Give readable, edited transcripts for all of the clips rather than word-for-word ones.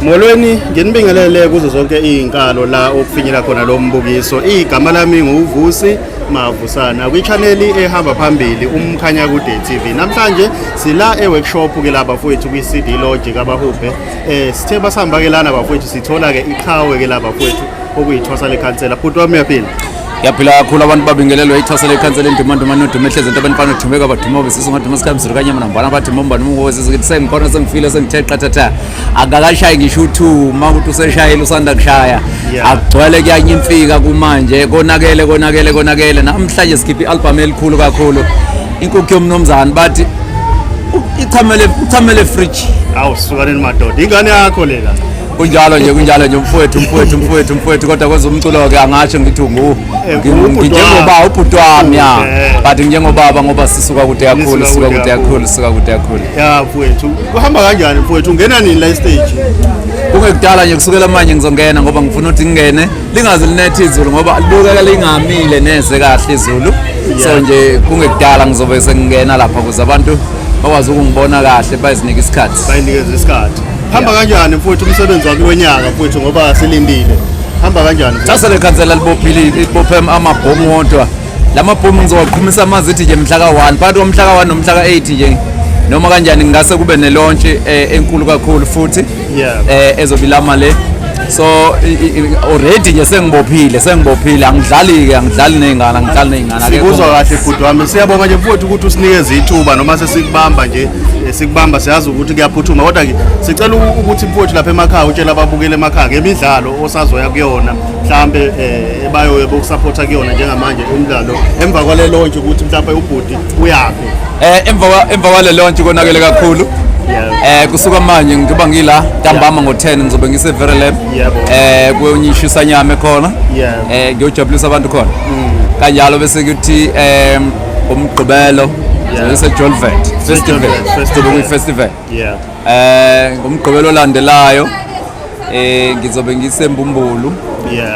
Molweni, nginibingelele kuzo zonke izinkalo la okufinyela khona lo mbukiso. Igama lami nguVusi Mavusana kwi-channel ehamba phambili uMkhanyakude TV. Namhlanje sila e-workshop ke la bafowethu kwi-CD Lodge kaBahubhe. Sithe basihamba ke lana bafowethu, sithola ke iqhawe ke la bafowethu, okuyithwasa lekhansela. Bhuti wami, uyaphila? Yaphila kakhulu. Abantu babingelelwe ithwasa lekhansela, indumanduma nodume ehlezi entabeni fana uthumeka baduma besisu ngaduma sikhamzulu kanye nambana bathi mombani umngozi sithi sengikhona, sengifile, sengithe qathatha, akakashayi ngisho u-2 uma ukuthi useshayile, usanda kushaya. Akugcwele, kuyanyimfika kumanje, konakele, konakele, konakele. Namhlanje sikhiphe i-album elikhulu kakhulu, Inkukhu Yomnumzane, bathi ichamele, uchamele fridge. Awu, sukaneni madoda, ingane yakho lela. Kunjalo nje, kunjalo nje, mfowethu, mfowethu, mfowethu, mfowethu. Kodwa kwezomculo-ke angasho ngithi ngu Ubhuti njengoba ubhuti wami, ya. But njengobaba ngoba sisuka kude kakhulu. Nisuka sisuka kude kude kakhulu, sisuka kude kakhulu. Ya mfowethu, kuhamba kanjani mfowethu? Ungena nini la stage? Kungekudala nje, kusukela manje ngizongena, ngoba ngifuna ukuthi ngingene lingaze linethe izulu, ngoba libukeka lingamile neze kahle izulu. So nje kungekudala ngizobe sengingena lapha ukuze abantu bakwazi ukungibona kahle, bazinike isikhathi. Bayinikeza isikhathi. Hamba kanjani mfowethu umsebenzi wakho wenyaka mfowethu, ngoba silindile? Hamba kanjani, mfowethu? Thwasa lekhansela libophile, libophe amabhomu wodwa. La mabhomu ngizowaqhumisa amazithi nje mhla ka-1, phakathi komhla ka-1 nomhla ka-8 nje, noma kanjani ngingase kube ne-launch enkulu kakhulu futhi ezobilama le. So already nje sengibophile, sengibophile, angidlali-ke, angidlali ney'ngane, angidlali ney'ngane, akekho. Sikuzwa kahle, bhuti wami. Siyabonga nje mfowethu ukuthi usinikeze ithuba noma sesikubamba nje, sikubamba siyazi ukuthi kuyaphuthuma, kodwa ke sicela ukuthi mfowethu lapha emakhaya utshela ababukeli emakhaya ngemidlalo osazoya kuyona, mhlambe bayoye bokusupporta kuyona njengamanje, umdlalo emva kwale launch, ukuthi mhlambe ubhuti uyaphi. Emva kwale launch konakele kakhulu. Kusuka manje ngizoba ngila ntambama ngo-10, ngizobe ngise Verulam. Kuyonyishisa nyama ekhona. Ngiyojabulisa abantu khona. Kanjalo bese kuthi ngomgqibelo ngizobe ngise Jolvet Festival. Jolvet Festival. Sizobe kuyi festival. Ngomgqibelo olandelayo ngizobe ngisembumbulu.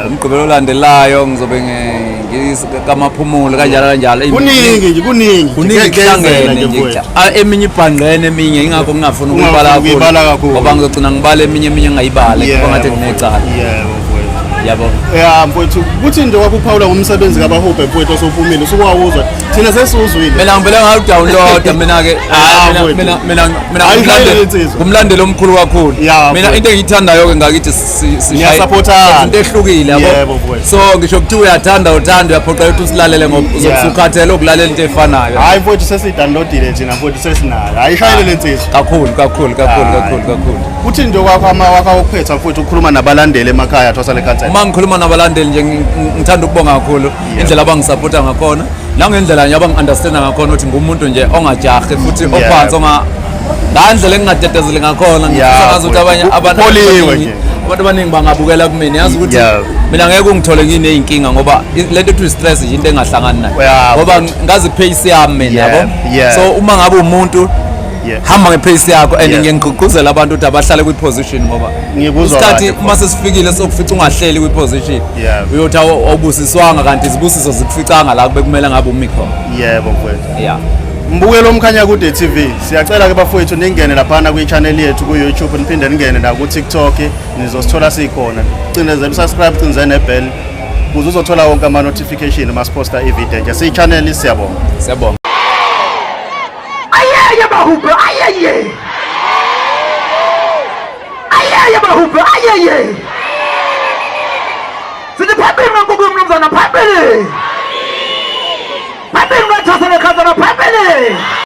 Umgqibelo olandelayo ngizobe ngikamaphumulo, kanjalo kanjalo. Kuningi nje, kuningi. Kuningi. Kuyenzela Kuhlangene nje nje. mfowethu. Ah, eminye ibhangqene eminye, ingakho ngingafuni ukuyibala Ungafuni ukuyibala kakhulu. ngoba ngizogcina ngibala eminye, eminye ngayibala, kuba ngathi nginecala. Yebo mfowethu. Yabo. Ya mfowethu, kuthi nje kwakuphawula ngomsebenzi kaBahubhe mfowethu osowuphumile, usukwawuzwa, thina sesiwuzwile. Mina ngivele ngawudownloada mina-ke. Ah, Mina- mfowethu. mina Hayi, shayela insizwa. ngumlandeli omkhulu kakhulu. Ya, Mina mfowethu. into engiyithandayo-ke ngakithi Niyasupportana. into ehlukile, yabo. Yebo, mfowethu. So ngisho kuthiwa uyathanda, uthanda, uyaphoqa ukuthi usilalele ngoba uzobe usukhathele ukulalela into efanayo. Hayi mfowethu, sesiyidownloadile thina mfowethu, sesinayo. Hayi, shayele lensizwa. Kakhulu, kakhulu, kakhulu. Hayi. Kakhulu, kakhulu. Kuthi nje kwakho ama wakho okuphetha mfowethu, ukukhuluma nabalandeli emakhaya, Thwasa lekhansela. Uma ngikhuluma nabalandeli nje, ngithanda ukubonga kakhulu indlela abangisapota ngakhona nangendlela nje abangi-understanda ngakhona ukuthi ngumuntu nje ongajahi futhi ophansi, onga ngandlela engingadedezeli ngakhona. Ngifisa ngazi ukuthi abanye abantu Upholiwe nje. Abantu abaningi bangabukela kumina, yazi ukuthi mina ngeke ungithole nginey'nkinga, ngoba lento ethi stress nje into engahlangani nayo, ngoba ngazi pace yami mina, yabo. So uma ngabe umuntu hamba ngepace yakho and ngiyengigqugquzela abantu ukuthi abahlale kwi-position, ngoba Ngikuzwa isikhathi kahle. uma sesifikile sokufica ungahleli kwi-position, uyothi awubusiswanga, kanti izibusiso zikuficanga la bekumele ngabe umi khona. Yebo mfowethu. Yeah. Mbukelo Umkhanyakude TV, siyacela ke bafowethu ningene laphana kwi-channel yethu ku-YouTube, niphinde ningene la ku-TikTok, nizosithola sikhona. Cindezela usubscribe, cindezela nebell ukuze uzothola wonke ama-notification uma siposta ivideo nje. Siyi-channel, siyabonga. Siyabonga. Ayeye Bahubhe, ayeye! Ayeye Bahubhe, ayeye! Sithi phambili ngenkukhu yomnumzana, phambili! Phambili ngethwasa lekhansela, phambili!